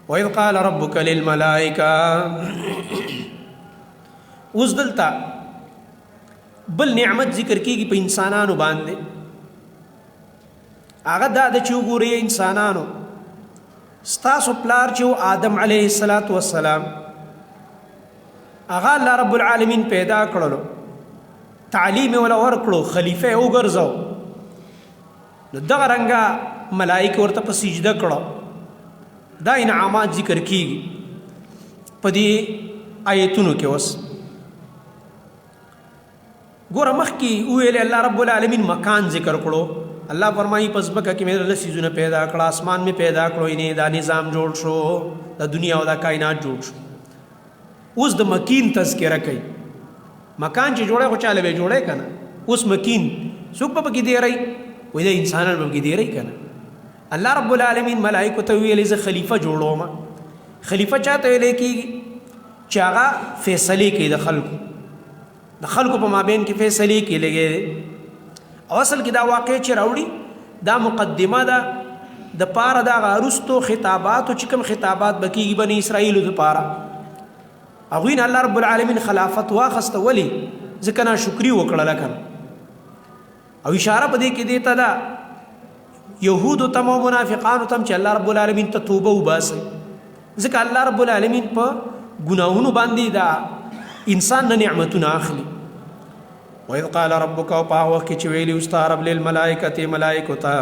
وإذ قال ربك للملائکه. اوس دلته بل نعمت ذکر کیږي په انسانانو باندې، هغه دا د چې وګورئ انسانانو، ستاسو پلار چې آدم علیه الصلاۃ والسلام، هغه الله رب العالمین پیدا کړلو، تعلیم ولا ورکړو، خلیفہ وګرځاو. نو دغه رنګه ملائکه ورته په سجده کړو. دا انعامات ذکر کیږي په دې آیتونو کې. اوس ګوره، مخکې ویل الله رب العالمین مکان ذکر کړو. الله فرمایي پس بکه کې مې لسیزونه پیدا کړه، اسمان مې پیدا کړو، اینه دا نظام جوړ شو، د دنیا او د کائنات جوړ شو. اوس د مکین تذکره کوي. مکان چې جوړه خو چاله به جوړه کنه، اوس مکین څوک په کې دی رہی؟ وې دا انسانان په کې دی رہی کنه. الله رب العالمین ملائکه ته ویل زه خلیفہ جوړوم. خلیفہ چاته ویل کیږي؟ چې هغه فیصله کوي د خلکو په مابین کې فیصله کوي لګي. او اصل کې دا واقع چې راوړي، دا مقدمه ده د پاره دا غارستو خطابات، چې کوم خطابات بکیږي بنی اسرائیل د پاره. هغوی نه الله رب العالمین خلافت واخسته. ولی؟ ځکه نا شکری وکړه لکه. او اشاره په دې کې دیته ده يهود تم او منافقانو تم چې الله رب العالمین ته توبه وباسي، ځکه الله رب العالمین په ګناهونو باندې دا انسان نه نعمتونه اخلي. وإذ قال ربك، او په هغه وخت کې چې ویلي ستا رب، للملائکة ملائکو ته،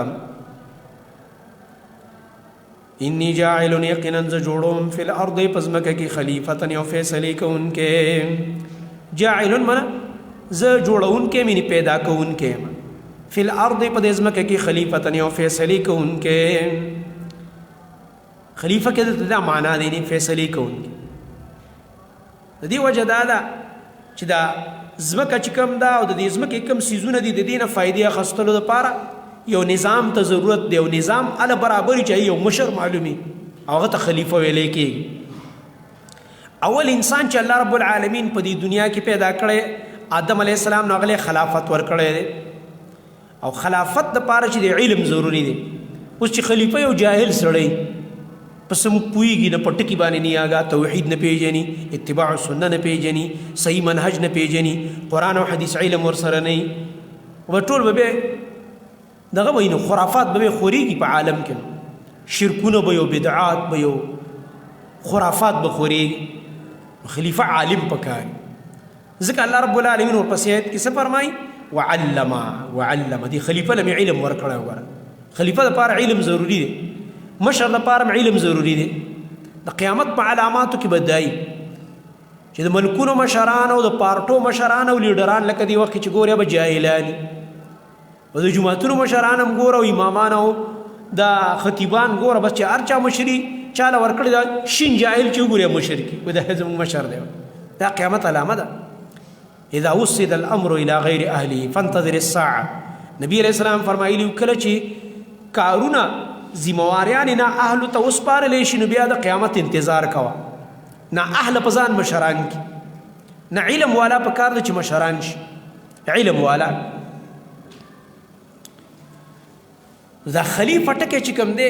انی جاعل، یقینا ز جوړوم، فی الارض پزمکه کې، خلیفتا یو فیصله کوونکې. جاعل منا ز جوړونکې مینه پیدا کوونکې، فی الارض په دې ځمکه کې، خلیفتا یو فیصله کوونکې. خلیفہ کې دا معنا دی نه فیصله کوونکې. د دې وجه دا ده چې دا ځمکه چې کوم دا او د دې ځمکې کوم سیزونه دي، د دې نه فائدې اخستلو لپاره یو نظام ته ضرورت دی، او نظام ال برابر چې یو مشر معلومي، هغه ته خلیفہ ویل کېږي. اول انسان چې الله رب العالمین په دې دنیا کې پیدا کړی آدم علی السلام، نو هغه خلافت ورکړی دی. او خلافت د پاره چې د علم ضروری دی. اوس چې خلیفہ یو جاهل سړی، پس مو پویږي نه، پټکی باندې نه آګا، توحید نه پیژني، اتباع سنت نه پیژني، صحیح منهج نه پیژني، قران او حدیث علم ور سره نه، و ټول به دغه وینو، خرافات به خوريږي په عالم کې، شرکونه به یو، بدعات به یو، خرافات به خوريږي. خلیفہ عالم پکار، ځکه الله رب العالمین ورپسې آیت کې څه فرمایي؟ وعلم، وعلم دی خلیفہ لم علم ورکړی. وګوره، خلیفہ لپاره علم ضروری دی، مشر لپاره علم ضروری دی. د قیامت په علاماتو کې بدای چې د ملکونو مشران او د پارټو مشران او لیډران لکه دی وخت چې ګوري به جاهلانی، او د جماعتونو مشران هم ګوره، او امامان او دا خطیبان ګوره، بس چې هر چا مشري چاله ورکړي دا شین جاهل چې ګوري مشر کی ودا زموږ مشر دی. دا قیامت علامه ده. اذا وسد الامر الى غیر اهله فانتظر الساعه. نبی علیہ السلام فرمایلی کله چې کارونه ذمہواریان نه اهل ته وسپارل شي، نو بیا د قیامت انتظار کوه. نه اهل په ځان مشران کی، نه علم والا په کار چې مشران شي، علم والا. دا خلیفہ ټکی چې کوم دی،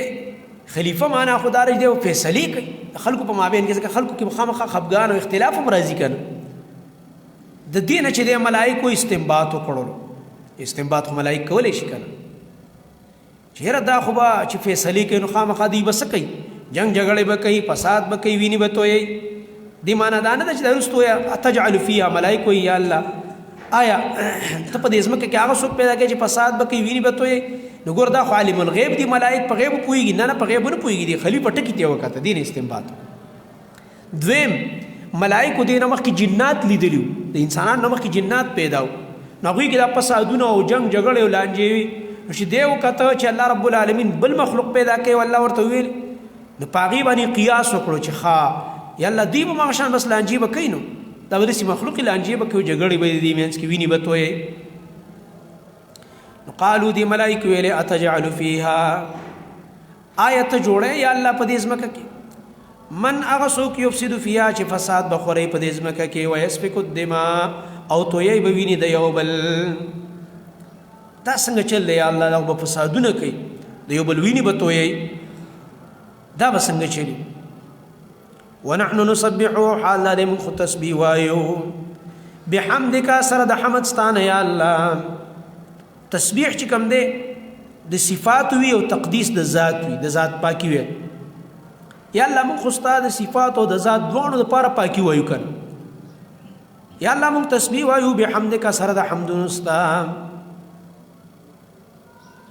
خلیفہ معنا خدای دی او فیصله کوي د خلکو په مابین کې، ځکه خلکو کې مخامخ خفګان او اختلاف هم راځي کنه. د دین چې د ملائکو استنباط وکړلو، استنباط خو ملائک کولی شي کنه، چیرې دا خو به چې فیصله کوي نو خامخا دی بس کوي، جنگ جګړې به کوي، فساد به کوي، ویني به توي. دی معنا دا نه ده چې درستو یا اتجعل فیها، ملائکه یا الله، آیا ته په دې ځمکه کې هغه څوک پیدا کوي چې فساد به کوي، ویني به توي؟ نو ګور، دا خو عالم الغیب دی، ملائک په غیب پويږي. نه نه، په غیب نه پويږي، دی خلیفہ ټکی ته وکړه دین استنباط. دویم، ملائکو دین مخکې جنات لیدلیو، د انسانانو مخکې جنات پیدا و، نو هغوی کې دا فسادونه او جنگ جګړې او لانجې وي. نو چې دی وکته چې الله رب العالمین بل مخلوق پیدا کوي، الله ورته ویل، نو پاغي باندې قیاس وکړو چې ښا یا الله، دی به مغشان بس لانجې به کوي، نو دا به داسې مخلوق لانجې به کوي، جګړې به دې منځ کې، ویني به تویې. نو قالو، دی ملائکه ویلې، اتجعل فیها، آیا ته جوړې یا الله په دې ځمکه کې، من هغه څوک، یفسد فیها، چې فساد به خوري په دې ځمکه کې، ويسفک الدماء، او تویې به ویني د یو بل؟ دا څنګه چل دی یا الله؟ دا به فسادونه کوي، د یو بل ویني به تویې، دا به څنګه چلی؟ ونحن نسبح، حال دا موږ خو تسبیح وایو، بحمدک، سره د حمد ستانه یا الله. تسبیح چې کوم دی د صفات وی او تقدیس د ذات وی، د ذات پاکي وی. یا الله، موږ خو ستا د صفات او د ذات دواړو لپاره پاکي وایو کنه. یا الله، موږ تسبیح وایو، بحمدک، سره د حمدونو ستا،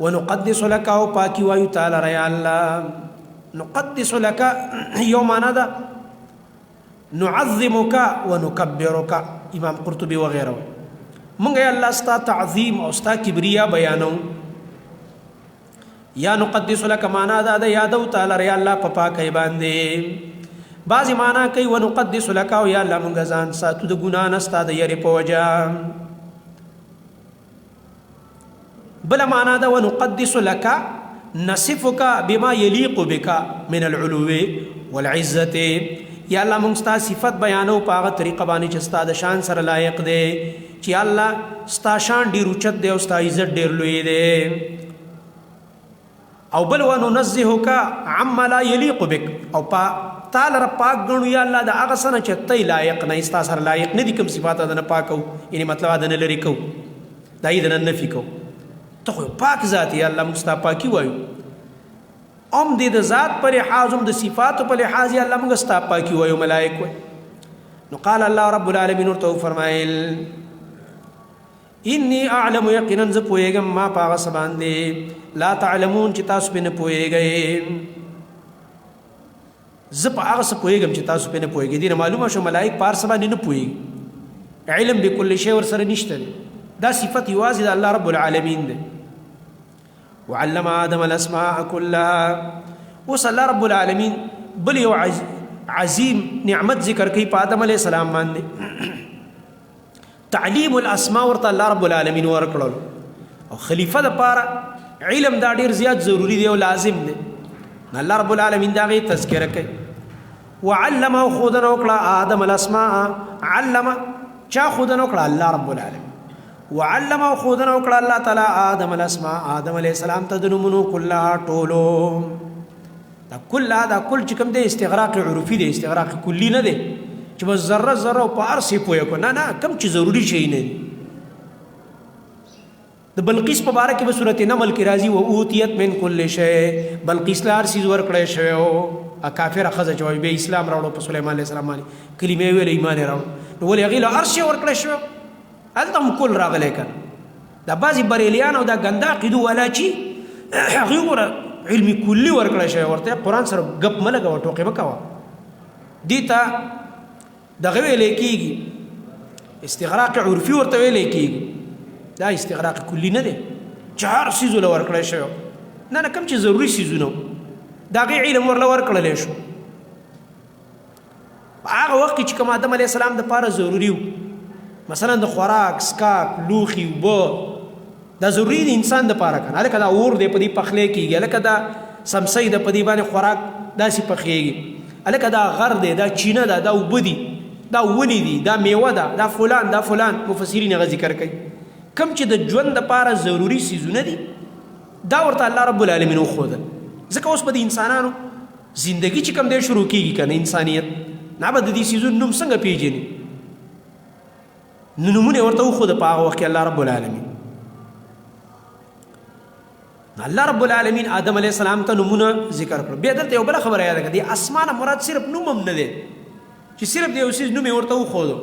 ونقدس لك، او پاکي وایو تعالی یا الله. نقدس لك یو معنا ده نعظمك ونكبرك، امام قرطبي وغيره. مونږ یا الله ستا تعظیم او ستا کبریا بیانو. یا نقدس لك معنا دا ده یادو تعالی یا الله په پاکۍ باندې. بعضی معنا کوي ونقدس لك، او یا الله مونږ ځان ساتو د ګنا نه ستا د یری په وجه. بل معنا ده ونقدس لك نصفك بما يليق بك من العلو والعزة. یا الله، مونږ ستا صفت بیانو په هغه طریقه باندې چې ستا د شان سره لایق دی، چې الله ستا شان ډیر اوچت دی او ستا عزت ډیر لوی دی. او بل وننزهک عما لا يليق بك، او پا تعالی رب پاک غنو یا الله د هغه سنه چې تی لایق نه، ستا سره لایق نه دي کوم صفات د نه پاکو، یعنی مطلب د نه لري کو، دای د نه نفي کو. ته خو پاک ذات یا الله، موږ ستا پاکي وایو، ام دې د ذات پر لحاظ هم د صفاتو په لحاظ. یا الله، موږ ستا پاکي وایو، ملائک وایو. نو قال الله رب العالمین ورته فرمایل انی اعلم، یقینا زه پوهېږم، ما په هغه څه باندې لا تعلمون، چې تاسو پرې نه پوهېږئ. زه په هغه څه پوهېږم چې تاسو پرې نه پوهېږئ. دې نه معلومه شو ملائک په هر څه باندې نه پوهېږي، علم بكل شيء ورسره نشته دی. دا صفت یوازې د الله رب العالمین دی. وعلم آدم الاسماء كلها. اوس الله رب العالمین بل یو عظیم نعمت ذکر کوي په آدم علیه السلام باندې، تعلیم الاسماء ورته الله رب العالمین ورکړل. او خلیفہ د پاره علم دا ډیر زیات ضروری دی او لازم دی. الله رب العالمین دا غي تذکرہ کوي. وعلم، خودنه وکړه، آدم الاسماء. علم، چا خودنه وکړه؟ الله رب العالمین. وعلم، خودنه وکړه الله تعالی، آدم الاسماء، آدم علیه السلام ته د نومونو، كلها، ټولو. دا كلها، دا کل چې کوم دی استغراق عرفي دی، استغراق کلی نه دی چې بس ذره ذره او په هر څه پوهه کو. نه نه، کم چې ضروري شي نه دي. د بلقیس په باره کې به سورت نمل کې راځي، و اوتیت من کل شی، بلقیس له هر څیز ورکړی شوی و. کافره ښځه چې وایي بیا اسلام راوړو، په سلیمان علیه السلام باندې کلمې ویلې، ایمان یې راوړو، نو ولې هغې له هر شی ورکړی شوی؟ هلته هم کل راغلی که نه. دا بعضې بریلیان او دا ګنده عقیدو والا چې هغوی وګوره، علمي کلي ورکړی شوی ورته، قرآن سره ګپ مه لګوه، ټوقې مه کوه. دې ته دغه ویلی کېږي استغراق عرفي ورته ویلی کېږي. دا استغراق کلی نه دی چې هر څیز له ورکړی شوی. نه نه، کوم چې ضروري څیزونه د هغې علم ورله ورکړلی شو. په هغه وخت کې چې کوم آدم علیه السلام دپاره ضروري و، مثلا د خوراک، څښاک، لوښي، اوبه، دا ضروري دي انسان دپاره که نه. هلکه دا اور دی، په دې پخلی کېږي. هلکه دا سمسۍ ده، په دې باندې خوراک داسې پخېږي. هلکه دا غر دی، دا چینه ده، دا اوبه دي، دا ونې دي، دا میوه ده، دا فلان، دا فلان. مفسرین هغه ذکر کوي کوم چې د ژوند دپاره ضروري څیزونه دي، دا ورته الله رب العالمین وښودل. ځکه اوس به د انسانانو زندگی چې کوم دی شروع کېږي که نه، انسانیت نه به د دې څیزونو نوم څنګه پېژني؟ نو نومونه ورته وښوده په هغه وخت کې الله رب العالمین. الله رب العالمین آدم علیه السلام ته نمونه ذکر کړو. بیا دلته یو بله خبره یاده کړه، د اسمانه مراد صرف نوم هم نه دی چې صرف د یو څیز نوم یې ورته وښودو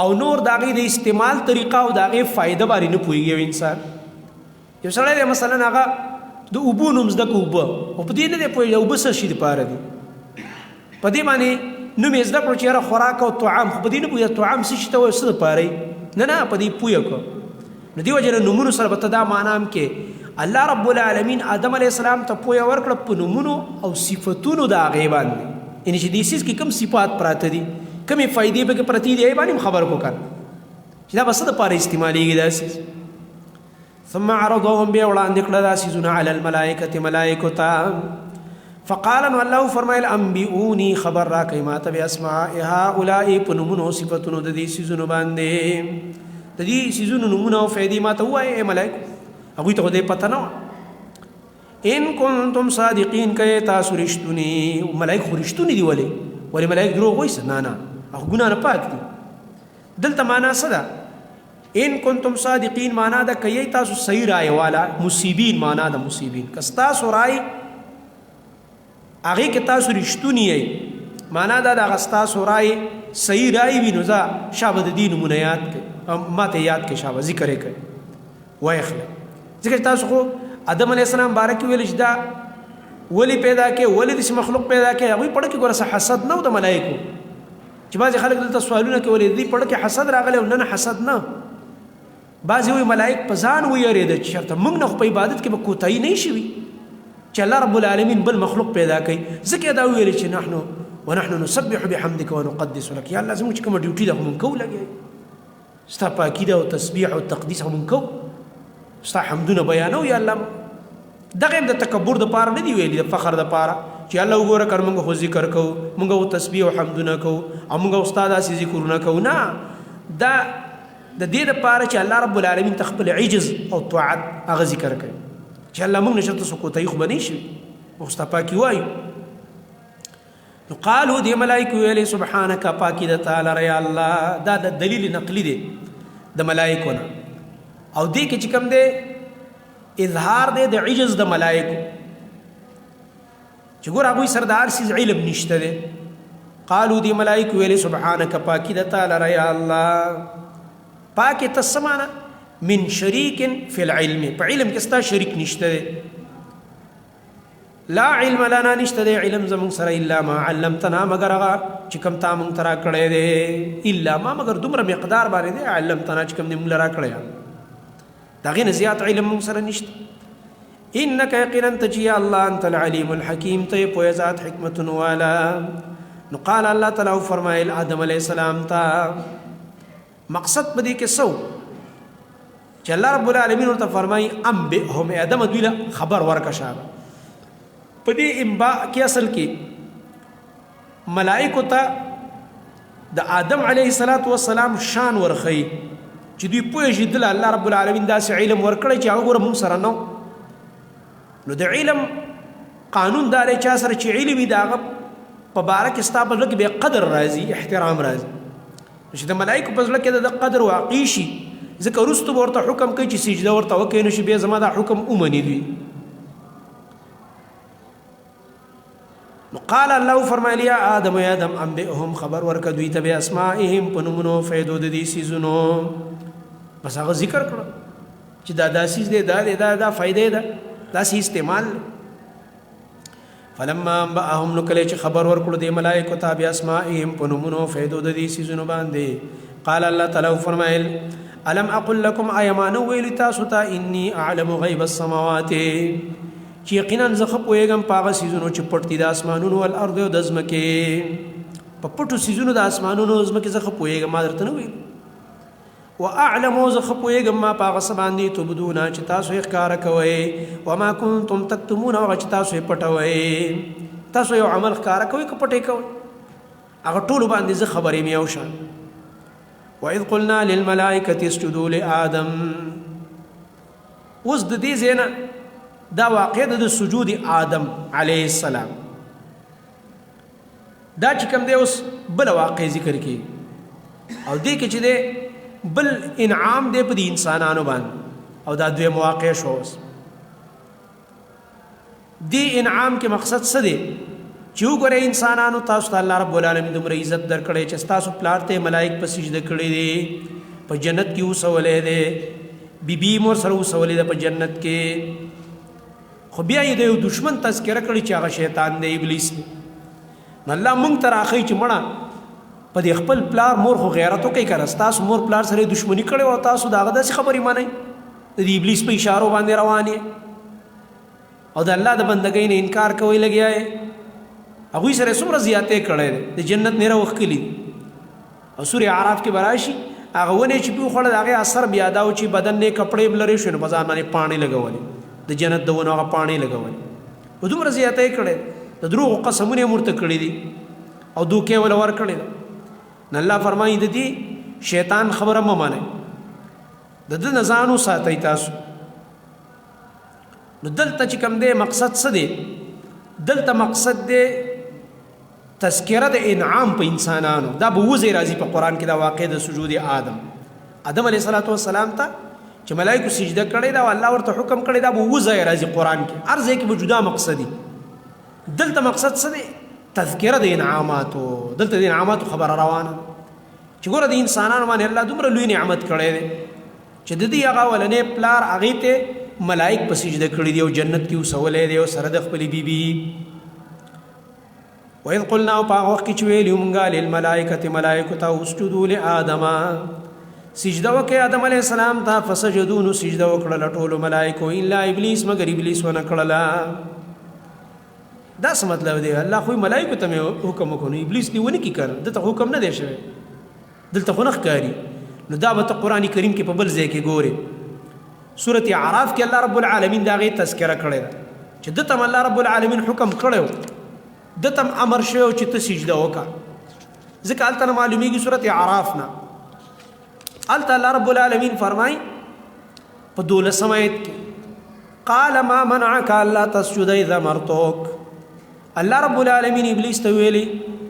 او نور د هغې د استعمال طریقه او د هغې فایده باندې نه پوهېږي. یو انسان، یو سړی دی مثلا، هغه د اوبو نوم زده کړو، اوبه، خو په دې نه دی پوهېږي اوبه څه شي دپاره دي. په دې باندې نوم یې زده کړو چې یاره خوراک او طعام، خو په دې نه پوهېږي طعام څه شي ته وایي، څه دپاره. نه نه، په دې پوهه کړو. نو دې وجې نه نومونو سره به ته دا معنا هم کې الله رب العالمین آدم علیه السلام ته پوهه ورکړه په نومونو او صفتونو د هغې باندې، یعنې چې دې څیز کې کوم صفات پراته دي، کومې فایدې پکې پرتې دي، هغې باندې هم خبر کو کنه چې دا به څه دپاره استعمالېږي دا څیز. ثم عرضهم، بیا وړاندې کړه دا څیزونه، علی الملائکة، ملائکو ته. فقال، نو الله فرمایل، انبئوني، خبر راکړئ ماته، باسماء هؤلاء، په نومونو او صفتونو د دې څیزونو باندې. د دې څیزونو نومونه او فایدې ماته ووایئ ای ملائکو. هغوی ته خو دې پته نه وه. ان کنتم صادقین، که تاسو رښتوني. ملائک خو رښتوني دي، ولې ولې ملائک دروغ وایي؟ نه نه، هغه ګناه نه پاک دي. دلته معنا څه ده؟ ان کنتم صادقین معنا ده کوي تاسو صحیح رائے والا. مصیبین معنا ده مصیبین، که تاسو رائے هغه کې تاسو رښتونی یې، معنا دا د تاسو رائے صحیح رائے وي، نو ځه شابه د دین نمونه یاد کړئ، ماته یاد کړئ، شابه ذکر یې کړئ وایخله. ځکه تاسو خو آدم علیه السلام باره کې ویل چې دا ولې پیدا کې، ولې داسې مخلوق پیدا کې. هغوی پړه کې ګوره څه حسد نه و د ملایکو، چې بعضې خلک دلته سوالونه کوي ولې دې پړه کې حسد راغلی؟ نه نه، حسد نه. بعضې وایي ملایک په ځان ویرېده چې چېرته موږ نه خو په عبادت کې به کوتاهي نه شوي چې الله رب العالمین بل مخلوق پیدا کوي، ځکه دا ویل چې نحن ونحن نسبح بحمدك ونقدس لك. یا الله، زموږ چې کومه ډیوټي ده خو مونږ کوو، لګیا ستا پاکي ده او تسبیح او تقدیس خو مونږ کوو، ستا حمدونه بیانو. یا الله، دغه د تکبر د پاره نه دی ویلي، د فخر د پاره چې الله وګوره کر مونږ خو ذکر کوو، مونږ خو تسبیح او حمدونه کوو او مونږ استاد داسې ذکرونه کوو. نه، دا د دې لپاره چې الله رب العالمین ته خپل عجز او طاعت هغه ذکر کوي چې الله مونږ نشته څه کوتای خو بنی شي، موږ ستا پاکي وایو. نو قالو، دی ملائکه ویلې، سبحانك، پاکي د تعالی یا الله. دا د دلیل نقلی دی د ملائکو نه، او دې کې چې کوم دی اظهار دی د عجز د ملائکو چې ګور هغوی سره د هر څیز علم نشته دی. قالو، دی ملائکه ویلې، سبحانك، پاکي د تعالی یا الله. پاکي ته سمانه من شریک فی العلم، په علم کې ستا شریک نشته دی. لا علم لنا، نشته دی علم زمون سره، الا ما علمتنا، مگر هغه چې کوم تا مونږ ته راکړی دی. الا ما، مگر دومره مقدار باندې دی، علمتنا، چې کوم دی مونږ راکړی، د هغې نه زیات علم مونږ سره نشته. انک، یقینا ته چې یا الله، انت العلیم الحکیم، ته پوهه ذات حکمتونو والا. نو قال، الله تعالی فرمایل آدم علیه السلام ته. مقصد په دې کې څه چې الله رب العالمین ورته فرمایي انبئهم، ادم دوی له خبر ورکړه. شابه په دې انباء کې اصل کې ملائکو ته د آدم علیه الصلاۃ والسلام شان ورخی چې دوی پوه شي دل الله رب العالمین داسې علم ورکړی چې هغه ګوره مونږ سره نو. نو د علم قانون دا دی، چا سره چې علم وي د هغه په باره کې ستا په زړه کې بیا قدر راځي، احترام راځي، چې د ملائکو په زړه کې د قدر واقع شي، ځکه وروسته به ورته حکم کوي چې سجده ورته وکړي، نو چې بیا زما دا حکم ومني دوی. نو قال، الله فرمایلی، یا آدم، یا آدم، انبئهم، خبر ورکه دوی ته، باسمائهم، په نومونو، فیدو د دې څیزونو. بس هغه ذکر کړو چې دا دا څیز دی، دا دی، دا دا فائدې ده، دا سی استعمال. فلما انبأهم، نو کله چې خبر ورکړو د ملائکو ته، باسمائهم، په نومونو، فیدو د دې څیزونو باندې، قال، الله تعالی فرمایل، الم اقل لكم، ایا ما نه ویل تاسو ته، انی اعلم غیب السماوات، چې یقینا زه ښه پوهېږم په هغه څیزونو چې پټ دي د اسمانونو، والارض، او د ځمکې. په پټو څیزونو د اسمانونو او ځمکې زه ښه پوهېږم، ما درته نه ویل؟ واعلم، زه ښه پوهېږم ما په هغه څه باندې، تبدونه، چې تاسو یې ښکاره کوئ، وما کنتم تکتمون، هغه چې تاسو یې پټوئ. تاسو یو عمل ښکاره کوئ که پټې کوئ، هغه ټولو باندې زه خبرې مې یو شان. وإذ قلنا للملائكة اسجدوا لآدم. اوس د دې ځای نه دا واقع د سجود آدم علیه السلام دا چې کوم دی، اوس بل واقع ذکر کی، او دې کې چې دی بل انعام دی په دې انسانانو باندې، او دا دوی مواقع شو. اوس دې انعام کې مقصد څه دی؟ چې وګورئ انسانانو، تاسو ته الله رب العالمین دومره عزت درکړی چې تاسو پلار ته ملائک په سجده کړی دي، په جنت کې وسولې دي، بیبي مور سره وسولې ده په جنت کې، خو بیا یې د یو دشمن تذکره کړی چې هغه شیطان دی، ابلیس دی. نو الله مونږ ته راښیي چې مړه په دې خپل پلار مور خو غیرت وکړئ که نه. ستاسو مور پلار سره یې دښمني کړې وه، تاسو د هغه داسې خبرې منئ، د دې ابلیس په اشارو باندې روان یې او د الله د بندګۍ نه انکار کوئ لګیا یې. هغوی سره څومره زیاتې کړی دی، د جنت نه راوښکلي. او سورې اعراف کې به راشي، هغه ونې چې پې وخوړه د هغې اثر بیا دا و چې بدن نه کپړې هم لرې شوې، نو په ځان باندې پاڼې لګولې، د جنت د ونو هغه پاڼې لګولې. په دومره زیاتې کړی، د دروغو قسمونه یې ورته کړي دي او دوکې وله ورکړې ده. نو الله فرمایي د دې شیطان خبره مه منئ، د ده نه ځان وساتئ تاسو. نو دلته چې کوم دی مقصد څه دی؟ دلته مقصد دی تذکره د انعام په انسانانو. دا به وځي راځي په قران کې دا واقع د سجود آدم، آدم علیه الصلاۃ والسلام ته چې ملائکه سجده کړې دا، الله ورته حکم کړی، دا به وځي راځي قران کې، ارزه کې به جدا مقصدی. دلته مقصد څه دی؟ تذکره د انعاماتو. دلته د انعاماتو خبره روانه چې ګوره د انسانانو باندې الله دومره لوی نعمت کړی دی چې د دې هغه اولنې پلار هغې ته ملائک په سجده کړي دي او جنت کې اوسولی دی او سره د خپلې بیبي. وإذ قلنا، په هغه وخت کې چې ویلي مونږه للملائکة ملائکو ته، اسجدوا لآدم، سجده وکړئ آدم علیه السلام ته. فسجدوا، نو سجده وکړله ټولو ملائکو، الا ابلیس، مګر ابلیس ونه کړله. دا څه مطلب دی؟ الله خو ملائکو ته مې حکم وکړو، نو ابلیس دی ونه کی کړ، دته حکم نه دی شوی، دلته خو نه ښکاري. نو دا به ته قرآن کریم کې په بل ځای کې ګورې. سورة اعراف کې الله رب العالمین دا غي تذکره کړې ده چې دته الله رب العالمین حکم کړو، دته امر شوی چې ته سجده وکړه. ځکه هلته نه معلومیږي سورة اعراف نه، هلته الله رب العالمین فرمای په 12 آیت کې، قال ما منعك الا تسجد اذا امرتك. الله رب العالمین ابلیس ته ویلي،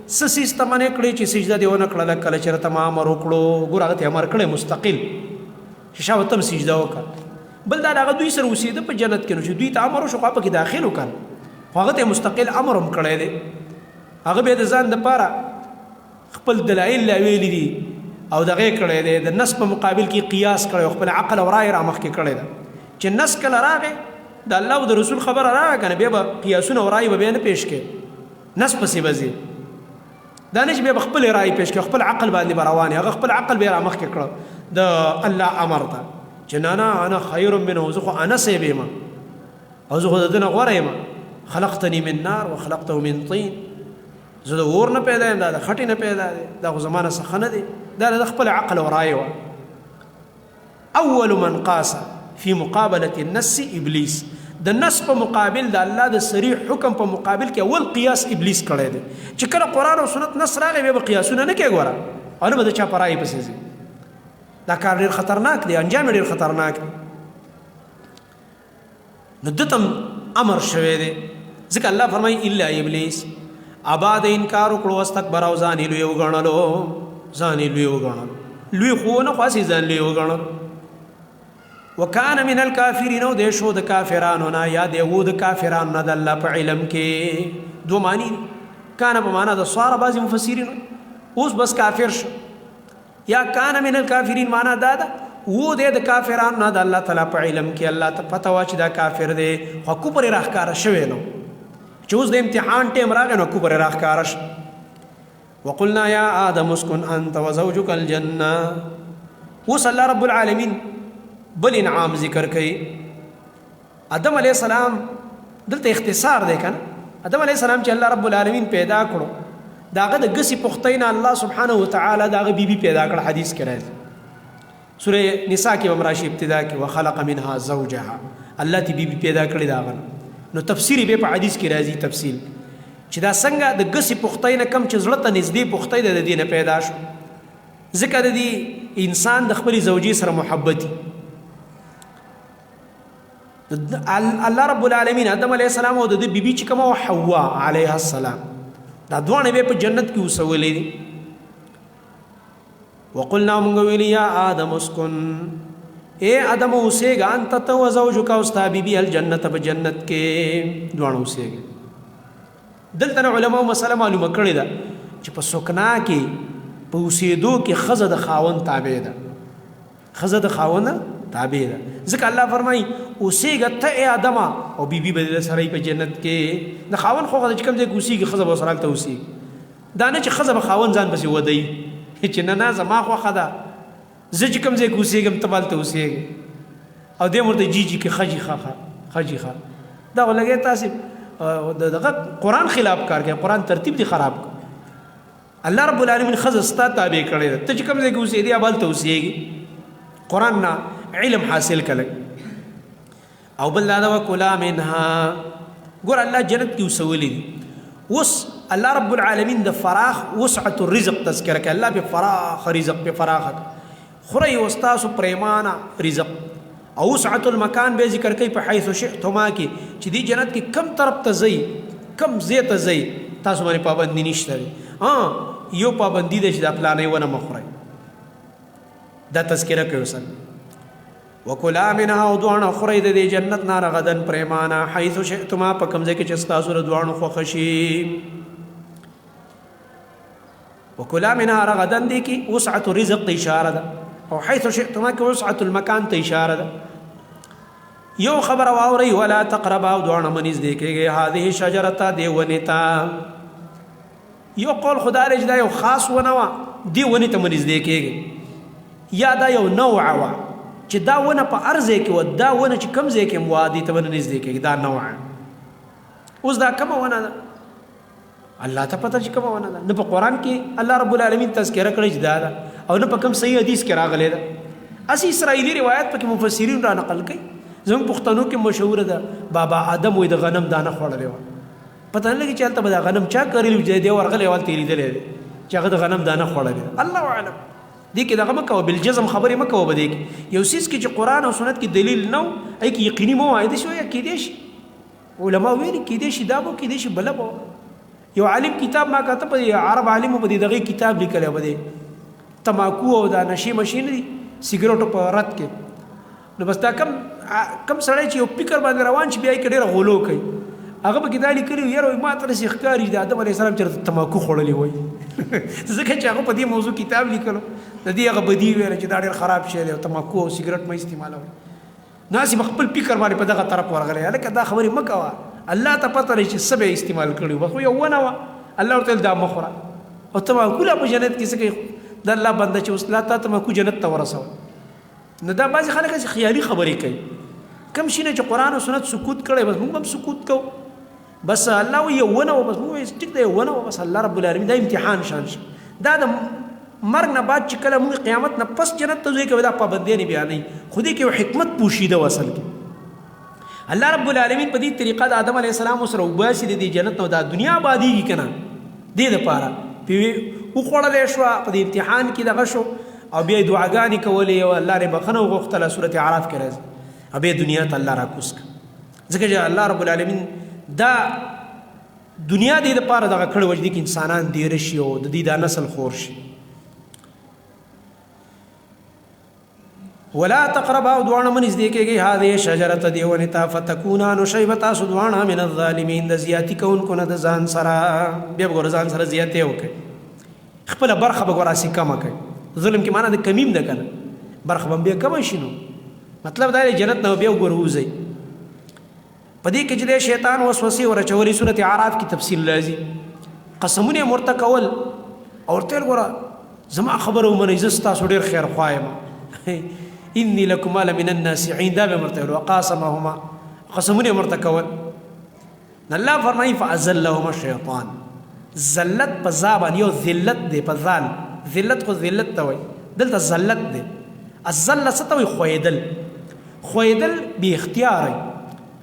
څه څیز ته منع کړې چې سجده دې ونه کړله کله چې راته ما امر وکړو؟ ګوره هغه ته امر کړی مستقل چې شاوه ته هم سجده وکړه. بل دا هغه دوی سره اوسېده په جنت کې، نو چې دوی ته امر وشو خو پکې داخل وکړ، خو هغه ته مستقل امر هم کړی دی. هغه بیا د ځان دپاره خپل دلایل لا ویلي دي او دغه کړی دی، د نص په مقابل کې قیاس کړی او خپل عقل او رای را مخکې کړی ده. چې نص کله راغی، د الله او د رسول خبره راغله کنه، بیا به قیاسونه او رای به بیا نه پیش کړي، نص پسې به ځي. دا نه چې بیا به خپل رای پیش کړي، خپل عقل باندې به روان. هغه خپل عقل بیا را مخکې کړو د الله امر ته چې نه نه، انا خیر منه، زه خو انا صاحب یم او زه خو د ده نه غوره یم، خلقتني من نار وخلقته من طین، زه د اور نه پیدا یم، دا د خټې نه پیدا دی، دا خو زما نه څه ښه نه دی. دا د خپل عقل او رای وه. اول من قاس فی مقابلة النص ابلیس. د نص په مقابل، د الله د صریح حکم په مقابل کې اول قیاس ابلیس کړی دی. چې کله قرآن او سنت نص راغی، بیا به قیاسونه نه کوي ګوره، او نه به د چا په رایې پسې ځي. دا کار ډېر خطرناک دی، انجام یې ډېر خطرناک دی. نو ده ته امر شوی دی، ځکه الله فرمایي الا ابلیس ابا، د انکار وکړو، واستکبر، او ځان یې لوی وګڼلو. ځان یې لوی وګڼلو، لوی خو نه، خو هسې ځان لوی وګڼلو. وکان من الکافرین، او دی شو د کافرانو نه، یا دی وو د کافرانو نه. د الله په علم کې دو معنی دي. کان په معنا د صار بعضې مفسرین، اوس بس کافر شو، یا کان من الکافرین معنا دا ده وو دی د کافرانو نه. د الله تعالی په علم کې الله ته پته وه چې دا کافر دی، خو کفر یې راښکاره شوی نو چې اوس د امتحان ټیم راغی نو کفر یې راښکاره شو. وقلنا یا آدم اسکن انت وزوجک الجنه. اوس الله رب العالمین بل انعام ذکر کوي. آدم علیه السلام، دلته اختصار دی کنه، آدم علیه السلام چې الله رب العالمین پیدا کړو، داغه د ګسی پختۍ نه الله سبحانه وتعالی داغه بیبي پیدا کړ. حدیث کې راځي، سوره نساء کې هم راشي ابتدا کې، وخلق منها زوجها، الله تی بیبي پیدا کړی داغه. نو تفسیر به په حدیث کې راځي تفصیل چې دا څنګه د ګسی پختۍ نه، کم چې زړه ته نږدې پختۍ ده، د دې نه پیدا شو. ځکه د دې انسان د خپلې زوجې سره محبت. الله رب العالمین آدم علیه السلام او د بیبي چې کومه حوا علیها السلام، دا دواړه به په جنت کې اوسولې دي. وقلنا، مونږ ویلی، یا آدم اسکن، اے آدم اوسېږه، انت ته، وزوجک، او ستا بیبي، الجنت، په جنت کې دواړه اوسېږه. دلته علماء مسله معلومه کړې ده چې په سکنا کې، په اوسېدو کې ښځه د خاوند تابع ده، ښځه د خاوند تابع ده. ځکه الله فرمایي اوسېږه ته ای آدمه او بیبي به دې سره په جنت کې. د خاوند خو چې کوم ځای کې اوسېږي، ښځه به سره هلته اوسېږي. دا نه چې ښځه به خاوند ځان پسې ودوي چې نه نه، زما خوښه ده، زه چې کوم ځای کې اوسېږم ته به هلته اوسېږې، او دی ورته جي جي کې ښه جي ښه ښه ښه جي ښه. دا خو لګی تاسې دغه قرآن خلاف کار کوي، قرآن ترتیب دی خراب کړ. الله رب العالمین ښځه ستا تابع کړې ده، ته چې کوم ځای کې اوسېدې هغه هلته اوسېږي. قرآن نه علم حاصل کړئ. او بل دا ده وکلا منها. ګور الله جنت کې اوسولې دي. اوس الله رب العالمین د فراخ وسعت الرزق تذکره کوي. الله په فراخ رزق، په فراخ خورئ وستاسو پریمانه رزق. او وسعت المکان به ذکر کوي په حيث شئتما کې، چې دی جنت کې کم طرف ته ځئ، کم ځای ته ځئ، تاسو باندې پابندي نشته دی. ها، یو پابندي ده چې دا پلانې ونه مخورئ، دا تذکره کوي سره. وکلا منها، او دواړه خورئ د دې جنت نه، رغدن پریمانا، حيث شئتما، په کوم ځای کې چې تاسو د دواړو خوښ شي. وکلا منها رغدن دي کې وسعت الرزق ته اشاره ده، او حيث شئتما کې وسعت المکان ته اشاره ده. یو خبر واوري، ولا تقربا، او دواړه منځ دی کېږي، هذه شجرته، دی ونیتا. یو قول خدای رج دا یو خاص ونه وا، دی ونی ته منځ دی کېږي، یا دا یو نوع وا چې دا ونه په ارزه کې و، دا ونه چې کم ځای کې مو دي ته ونه نږدې کېږي، دا نوع. اوس دا کومه ونه ده، الله ته پته چې کومه ونه ده. نه په قران کې الله رب العالمین تذکرہ کړی چې دا ده، او نه په کوم صحیح حدیث کې راغلی ده. اسی اسرائیلی روایت پکې مفسرین را نقل کړي. زموږ پښتنو کې مشهور ده، بابا آدم وې د غنم دانه خوړلې و. پته نه لګي چې هلته به دا غنم چا کرلي چې دی ورغلی ول تېرېدلی دی چې هغه د غنم دانه خوړلې. الله اعلم. دې کې دغه مکوه، بالجزم خبرې مکوه. به دې کې یو څیز کې چې قرآن او سنت کې دلیل نه و، ای کې یقیني مو وایي داسې وایه. کېدی شي، علما ویلي کېدی شي دا به، کېدی شي بله به. یو عالم کتاب ما کاته، په عرب عالم په دې دغه کتاب لیکلی په دې تماکو او دا نشې مشې نه دي، سیګریټو په رد کې. نو بس دا کم کم سړی چې یو فکر باندې روان شي، بیا یې ډېره غلو کوي. هغه به کې دا لیکلي، یاره ما ته داسې ښکاري چې د آدم علیه السلام چېرته تماکو خوړلې وای، ځکه چې هغه په دې موضوع کتاب لیکلو. د دې هغه بدی ویل چې دا ډېر خراب شی دی او تماکو او سیګریټ مه استعمالوئ. نو هسې په خپل فکر باندې په دغه طرف ورغلی. هلکه دا خبرې مه کوه، الله ته پته دی چې څه به یې استعمال کړي. بس خو یو ونه وه، الله ورته ویل دا مه خوره. او تماکو لا په جنت کې څه کوي؟ د الله بنده چې اوس لا تا تماکو جنت ته ورسوه. نو دا بعضې خلک هسې خیالي خبرې کوي. کم شي نه چې قرآن او سنت سکوت کړی، بس موږ هم سکوت کوو. بس الله وایي یو ونه وه، بس موږ وایو ټیک ده، یو ونه وه. بس الله رب العالمین دا امتحان شان شي. دا د مرګ نه بعد چې کله موږ قیامت نه پس جنت ته ځو کې دا پابندیانې بیا نه، خو دې کې یو حکمت پوشیده و. اصل کې الله رب العالمین په دې طریقه د آدم علیه السلام سره وباسي د دې جنت نه، دا دنیا آبادیږي که نه، دې دپاره پې وخوړلی شوه، په دې امتحان کې دغه شو، او بیا یې دعاګانې کولې او الله یې بخښنه وغوښتله. سورت اعراف کې راځي. او بیا دنیا ته الله راکوز کړ، ځکه چې الله رب العالمین دا دنیا دې دپاره دغه کړې وه چې دې کې انسانان دېره شي او د دې دا نسل خور شي. ولا تقربا، او دواړه منځ دې کېږي، هذه شجرته، دی ونې ته، فتکونا، نو شی به تاسو دواړه، من الظالمین، د زیاتی کوونکو نه د ځان سره. بیا به ګوره ځان سره زیاتی وکړي، خپله برخه به ګوره هسې کمه کوي. ظلم کې معنا د کمیم ده که نه، برخه به بیا کمه شي. نو مطلب دا دی جنت نه بیا وګوره وځئ. په دې کې چې دی شیطان وسوسې ورچولې، سورت اعراف کې تفصیل راځي. قسمونه یې ورته کول او ورته ویل ګوره زما خبره ومنئ، زه ستاسو ډېر خیرخواه یم، انی لکما لمن الناصحین. دا به ورته ویل، وقاسمهما، قسمونه یې ورته کول. الله فرمایي فازلهما الشیطان. ذلت په ذا باندې یو ذلت دی په ځان، ذلت خو ذلت ته وایي، دلته ذلت دی. الذله څه ته وایي؟ ښویېدل. ښویېدل بې اختیاره.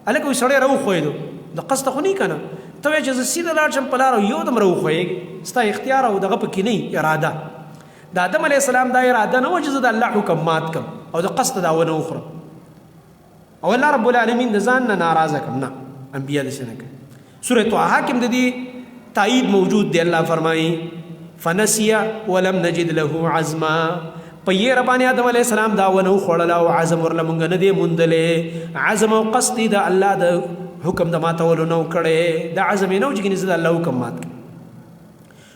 هلکه وایي سړی راوښویېدو، د قصده خو نه که نه، ته وایې چې زه سیده لاړ شم په لاره، یو دم راوښویېږي، ستا اختیار او دغه پکې نه اراده. د آدم علیه السلام دا اراده نه وه چې زه د الله حکم مات کم او د قصده دا ونه وخورم او الله رب العالمین د ځان نه ناراضه کم. نه، انبیا داسې نه کوي. سورة طه کې د دې تایید موجود دی. الله فرمایي فنسي ولم نجد له عزما. په یې رباني آدم علیه السلام دا ونه خوړله او عزم ورله مونږ نه دی موندلی. عزم او قصد د الله د حکم د ماتولو نه کړی، د عزم یې نه و چې ګنې زه د الله حکم مات کړم.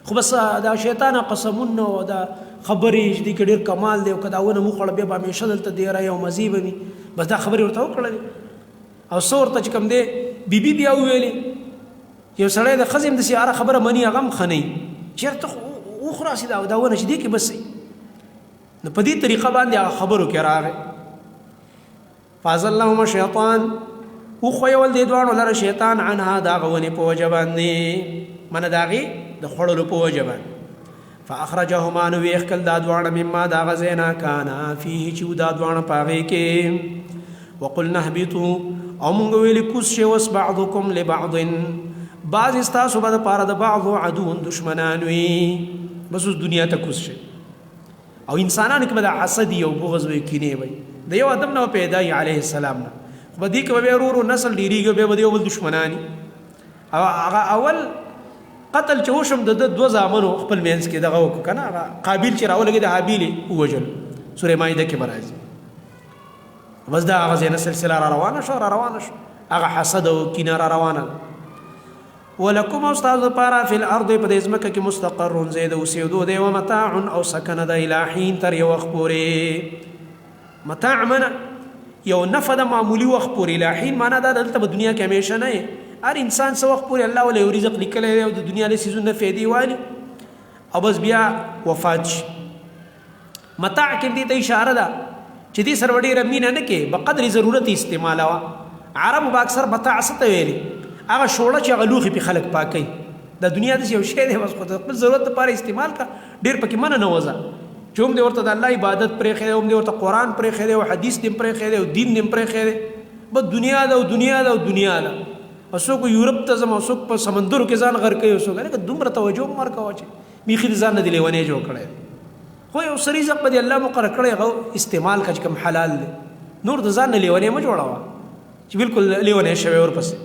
خو بس دا شیطان قسمونه او دا خبرې چې دې کې ډېر کمال دی، او که دا ونه وخوړه بیا به همیشه دلته دېره یو مزې به وي، بس دا خبرې ورته وکړلې. او څه ورته چې کوم دی بیبي بیا وویلې، یو سړی د ښځې هم داسې هره خبره مني، هغه هم ښه نه وي، چېرته خو وخوره هسې دا ونه چې دې کې بس. نو په دې طریقه باندې هغه خبرو کې راغی. فازلهما شیطان، وښویول دې دواړو لره شیطان، عنها، د هغه ونې په وجه باندې، منه د هغې د خوړلو په وجه باندې. فاخرجهما، نو ویې ښکل دا دواړه، مما، د هغه ځای نه، کانا فیه، چې وو دا دواړه په هغې کې. وقلنا اهبطوا، او مونږ ویلې کوز شئ اوس، بعضکم لبعض، بعضې ستاسو به دپاره د بعضو عدو دشمنان وي. بس اوس دنیا ته کوز شئ. او انسانانو کې به د حسد او بغض وي، کینې وي، د یو آدم نه پیدا علیه السلام نه، خو په دې کې به بیا ورو ورو نسل ډېرېږي، بیا به د یو بل دشمنان. او هغه اول قتل چې وشم د دوه زامنو خپل مینس کې دغه وکړو کنه، هغه قابیل چې راولګي د هابیل ووجل، سورې مائده کې برازي. بس دا هغه ځای نه سلسله را روانه شو، را روانه شو، هغه حسد او کینه را روانه. ولکم او ستاسو لپاره فی الارض په دې ځمکه کې مستقر ځای د اوسېدو دی، ومتاع او سکنه ده الی حین تر یو وخت پورې. متاع منه یو نفع د معمولی وخت پورې، الی حین معنا دا دلته په دنیا کې همیشه نه، هر انسان څه وخت پورې الله ولې رزق لیکلی دی او د دنیا له څیزونو فایدې والي او بس بیا وفات شي. متاع کې دې ته اشاره ده چې دې سره ډېره مینه نه کې، په قدر ضرورت استعمالوه. عربو به اکثر متاع څه ته ویلي؟ هغه شوړه چې هغه لوښي پې خلک پاکوي. د دنیا داسې یو شی دی، بس خو د خپل ضرورت لپاره استعمال کا، ډېر پکې منه نه وځه چې هم دې ورته د الله عبادت پرېښی دی، هم دې ورته قرآن پرېښی دی، او حدیث دې هم پرېښی دی، او دین دې هم پرېښی دی، بس دنیا ده او دنیا ده او دنیا ده. او څوک یورپ ته ځم، او څوک په سمندرو کې ځان غرقوي، او څوک لکه دومره توجه هم ورکوه چې بیخي د ځان نه دې لیونی جوړ کړی. خو یو څه رزق به دې الله مقرر کړی، هغه استعمال کړه چې کوم حلال دی، نور د ځان نه لیونی مه جوړوه چې بالکل لیونی شوی ورپسې.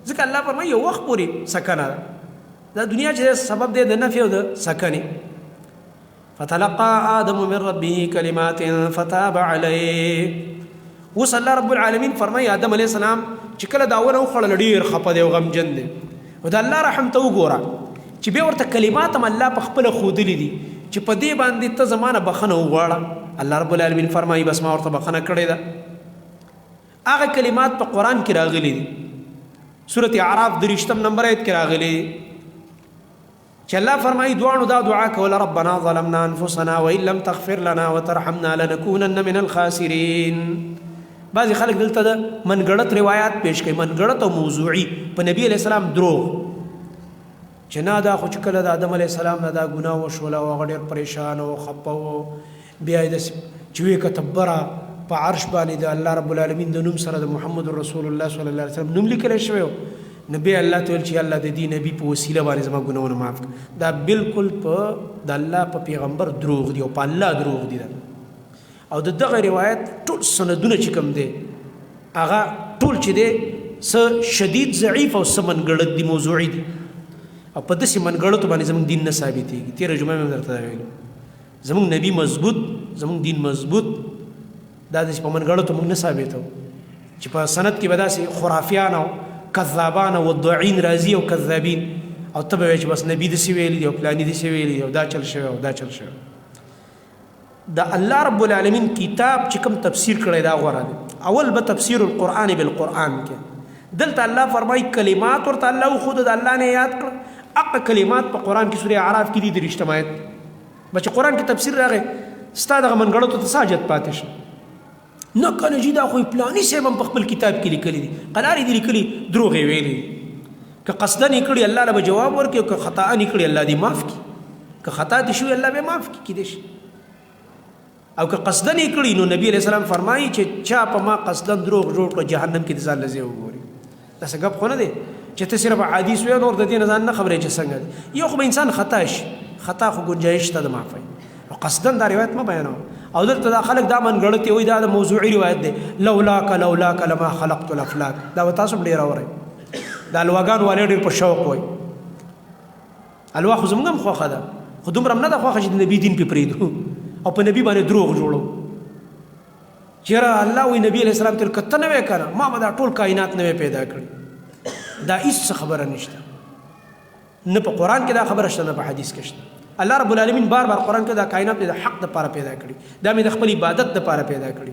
ځکه الله فرمایي یو وخت پورې سکنه ده، دا دنیا چې سبب دی د نفع او د سکنې. فتلقى آدم من ربه کلمات فتاب علیه. اوس الله رب العالمین فرمایي آدم علیه السلام چې کله دا ونه وخوړله ډېر خفه دی او غمجن دی، او د الله رحم ته وګوره چې بیا ورته کلمات هم الله په خپله ښودلي دي چې په دې باندې ته زما نه بخښنه وغواړه. الله رب العالمین فرمایي بس ما ورته بخښنه کړې ده. هغه کلمات په قرآن کې راغلي دي، سورة اعراف 23 نمبر آیت کې راغلي دي چې الله فرمایي دواړو دا دعا کوله ربنا ظلمنا انفسنا وان لم تغفر لنا وترحمنا لنكونن من الخاسرین. بعضې خلک دلته د منګړت روایات پیش کوي، منګړت او موضوعي په نبی علیه السلام دروغ، چې نه دا خو چې کله د آدم علیه السلام نه دا ګناه وشوله او هغه ډېر پریشان او خپه و، بیا یې داسې چې ویې کته بره په عرش باندې د الله رب العالمین د نوم سره د محمد رسول الله صلی الله علیه وسلم نوم لیکلی شوی و، نو بیا الله ته ویل چې الله د دې نبی په وسیله باندې زما ګناهونه معاف کړه. دا بالکل په د الله په پیغمبر دروغ دی او په الله دروغ دی. دا او د دغه روایت ټول سندونه چې کوم دی هغه ټول چې دی څه شدید ضعیف او څه منګړت دي، موضوعي دي، او په داسې منګړتو باندې زموږ دین نه ثابتېږي. تېره جمعه مې هم درته ویلو زموږ نبی مضبوط، زموږ دین مضبوط، دا داسې په منګړتو موږ نه ثابتو چې په سند کې به داسې خرافیان او کذابان او ودعین راځي او کذابین، او ته به وایې چې بس نبی داسې ویلي دي او فلاني داسې ویلي دي او دا چل شوی او دا چل شوی. د الله رب العالمین کتاب چې کوم تفسیر کړی دا غوره دی. اول به تفسیر القرآن بالقرآن کې دلته الله فرمایي کلمات ورته الله وښوده، د الله نه یاد کړه. هغه کلمات په قرآن کې سورې اعراف کې دي 23 آیت به چې قرآن کې تفسیر راغی ستا دغه منګړتو ته څه حاجت پاتې شو؟ نه کنه جي دا خو یې پلاني صاحب هم په خپل کتاب کې لیکلي دي، قلارې دي لیکلي، دروغ یې ویلي دي. که قصداً یې کړي الله له به جواب ورکړي، او که خطا یې کړي الله دې معاف کړي. که خطا دې شوې الله به معاف کړي، کېدای شي. او که قصداً یې کړي نو نبی علیه السلام فرمایي چې چا په ما قصداً دروغ جوړ کړ جهنم کې د ځان له ځای وګوري. داسې ګپ خو نه دی چې ته صرف حدیث وایې نور د دې نه ځان نه خبرې چې څنګه دی. یو خو به انسان خطا شي، خطا خو ګنجایش شته د معافۍ، او قصداً دا روایت مه بیانوه. او دلته دا خلک دا منګړتې وایي دا د موضوعي روایت دی، لولاک لولاک لما خلقت الافلاک، دا به تاسو هم ډېر اورئ. دا الواګان والے ډېر په شوق وایي. الوا خو زموږ هم خوښه ده، خو دومره هم نه ده خوښه چې د نبي دین پرې پرېږدو او په نبي باندې دروغ جوړو. چېرې الله وایي نبي علیه السلام ته که ته نه وې که نه ما به دا ټول کائنات نه وې پیدا کړي. دا هېڅ څه خبره نشته، نه په قرآن کې دا خبره شته نه په حدیث کې شته. الله رب العالمین بار بار قرآن کې دا کائنات مې د حق دپاره پیدا کړي، دا مې د خپل عبادت دپاره پیدا کړي.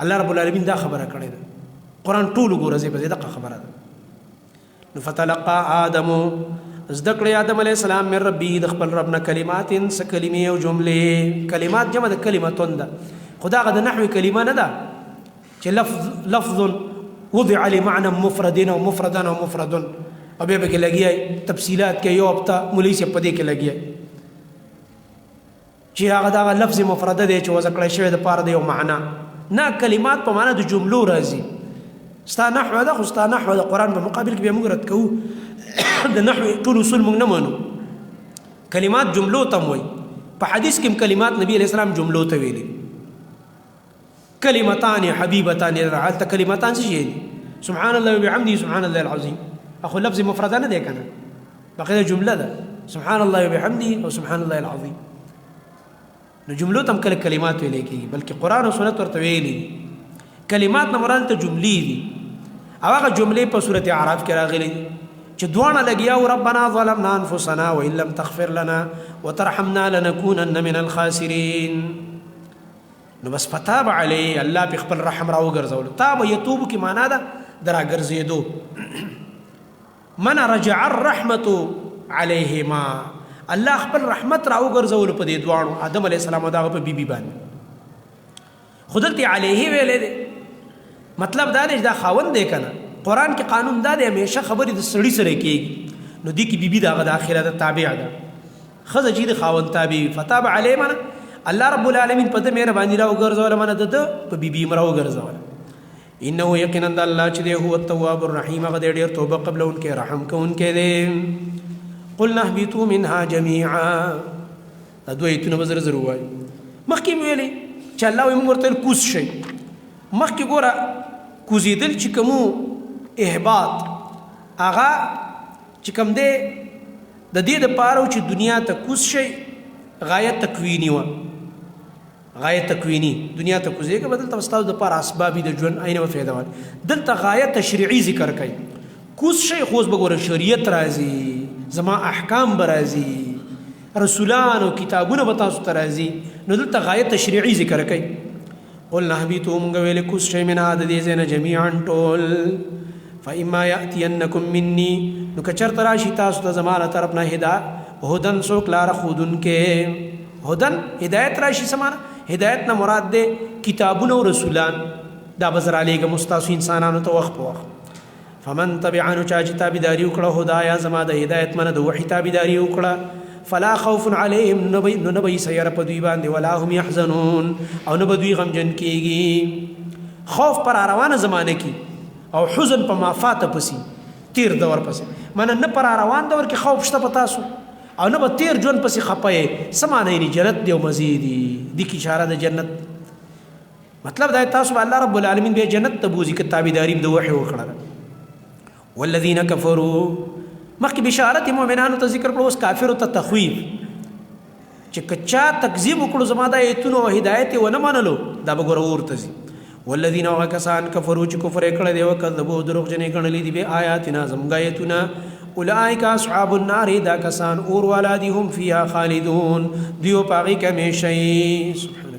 الله رب العالمین دا خبره کړې ده. قرآن ټول وګوره ځای په ځای دغه خبره ده. نو فتلقى آدم، زده کړې آدم علیه السلام من ربه د خپل رب نه کلمات څه کلمې او جملې. کلمات جمع د کلمتون ده، خو دا هغه د نحوې کلمه نه ده چې لفظ وضع لمعنى مفرد او مفردا او مفرد، او بیا پکې لګیا تفصیلات کې یو هفته مولوي صاحب په دې کې لګیا چې هغه دغه لفظ مفرده دی چې وضع کړی شوی د پاره د یو معنا نه. کلمات په معنا د جملو راځي. ستا نحوه ده، خو ستا نحوه د قرآن په مقابل کې بیا موږ رد کوو. د نحوې ټول اصول موږ نه منو. کلمات جملو ته هم وایي. په حدیث کې هم کلمات نبی علیه السلام جملو ته ویلي. کلمتان حبیبتان، هلته کلمتان څه شی دي؟ سبحان الله وبحمده سبحان الله العظیم. خو لفظ مفرده نه دی که نه؟ باقي جمله ده، سبحان الله وبحمده او سبحان الله العظیم. نو جملو تم کله کلمات ویل کېږي، بلکې قرآن او سنت ورته ویلي کلمات نه مراد ته جملې دي. او هغه جملې په سورة اعراف کې راغلي چې دواړه لګیا او ربنا ظلمنا انفسنا وان لم تغفر لنا وترحمنا لنكونن من الخاسرين. نو بس فتاب علی، الله په خپل رحم راو ګرځول. تاب یتوب کی معنا ده درا ګرځیدو، من رجع الرحمت علیهما، الله خپل رحمت راو ګرځول په دې دواړو آدم علی السلام او دغه په بیبي باندې. خدلتي علیه ویلې ده، مطلب دا دی چې دا خاوند دی کنه. قرآن کې قانون دا دی همیشه خبرې د سړي سره کېږي، نو دې کې بیبي د هغه داخله ده، تابع ده، ښځه چې د خاوند تابع وي. فتاب علیه منه الله رب العالمین په ده مهرباني راوګرځوله، منه د ده په بیبي هم راوګرځوله. انه یقینا د الله چې دی هو التواب الرحیم، هغه دی ډېر توبه قبلونکی رحم کوونکی دی. قلنا اهبطوا منها جميعا، دا دوه ایتونه به زر زر ووایو. مخکې مې ویلې چې الله وایي موږ ورته ویل کوز شئ. مخکې ګوره کوزېدل چې کومو احباط هغه چې کوم دی د دې دپاره و چې دنیا ته کوز شئ، غایه تکویني وه، غایه تکویني دنیا ته کوزېږه به دلته به ستاسو دپاره اسباب د ژوند عینه به فایده ورکړي. دلته غایه تشریعي ذکر کوي، کوز شئ خو اوس به ګوره شریعت راځي، زما احکام به راځي، رسولان او کتابونه به تاسو ته راځي. نو دلته غایه تشریعي ذکر کوي. قلنا اهبطوا، مونږ ویل کوز شئ منها د دې ځای نه جمیعا ټول. فإما یأتینکم مني، نو که چېرته راشي تاسو ته زما له طرف نه هدن، څوک لاره ښودونکی، هدن هدایت راشي. څه معنی؟ هدایت نه مراد دی کتابونه او رسولان، دا به زه رالیږم اوس تاسو انسانانو ته وخت په وخت. فمن تبع، نو چا چې تابعداري وکړه هدایا زما د هدایت منه د وحي تابعداري وکړه، فلا خوف علیهم، نو نه به یې سیاره په دوی باندې، ولا هم یحزنون، او نه به دوی غمجن کیږي. خوف پر روانه زمانه کې او حزن په مافاته پسې، تیر دور پسې، معنی نه پر روان دور کې خوف شته په تاسو او نه به تیر ژوند پسې خپه یې. څه معنی؟ یعنی جنت دی او مزې دي، دې کې اشاره د جنت، مطلب دا تاسو به الله رب العالمین بیا جنت ته بوځي که تابعداري د وحي وکړه. والذین کفروا، مخکې بشارت مؤمنانو ته ذکر کړو، اوس کافرو ته تخویف چې که چا تکذیب وکړو زما د آیتونو او هدایت یې ونه منلو، دا به ګوره اور ته ځي. والذین هغه کسان کفرو چې کفر یې کړی دی، وکذبو دروغجن یې ګڼلي دي بآیاتنا زموږ آیتونه، اولئک اصحاب النار، دا کسان اور والا دي، هم فیها خالدون، دوی په هغې کې همېشه. سبحان